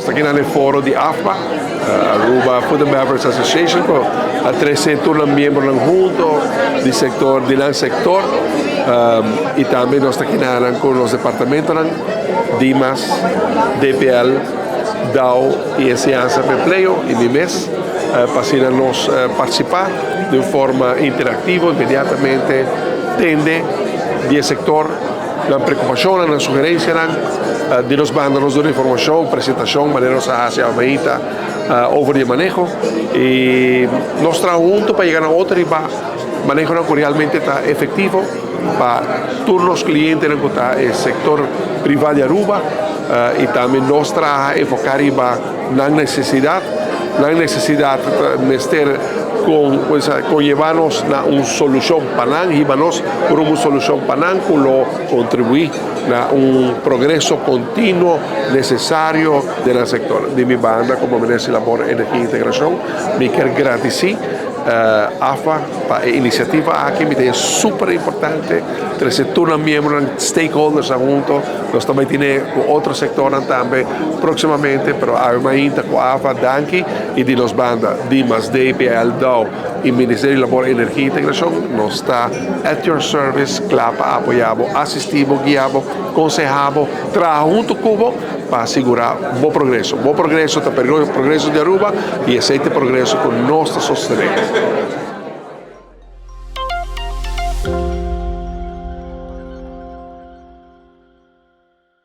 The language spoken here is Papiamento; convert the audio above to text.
Nos ta aki na e foro di AFBA, Aruba Food and Beverage Association, cu a trece tur nan miembronan hunto di sector, di nan sector. Y tambe nos ta aki na cu nos departamentonan, DIMAS, DPL, DAO y Enseñanza pa Empleo y mi mes, pa asina nos participa di un forma interactivo, inmediatamente tende di e sector nan preocupacionnan, nan sugerencianan. Di nos banda nos duna informacion, presentacion, manera nos a haci ahorita over di e maneho y nos traha hunto pa yega na otro riba manehonan cu realmente ta efectivo pa tur nos clientenan cu ta e sector priva di Aruba y tambe nos traha enfoca riba nan necesidad. Nan necesidad mester conlleva nos na un solucion pa nan, hiba nos por un solucion pa nan cu lo contribui na un progreso continuo necesario den nan sector. Di mi banda como Minister di Labor, Energia y Integracion mi kier gradici AFA pa e iniciativa aki. Mi ta haya super importante trece tur nan miembronan, stakeholders nan hunto. Nos ta bay tene cu otro sectornan tambe proximamente, pero awe mainta cu AFA danki y di nos banda Dimas, DPL, DAO y Ministerio di Labor, Energia y Integracion nos ta at your service, cla pa apoya bo, asisti bo, guia bo, conseha bo, traha hunto cu bo pa asegura bo progreso. Bo progreso ta progreso di Aruba y esey ta e progreso cu nos ta sostene.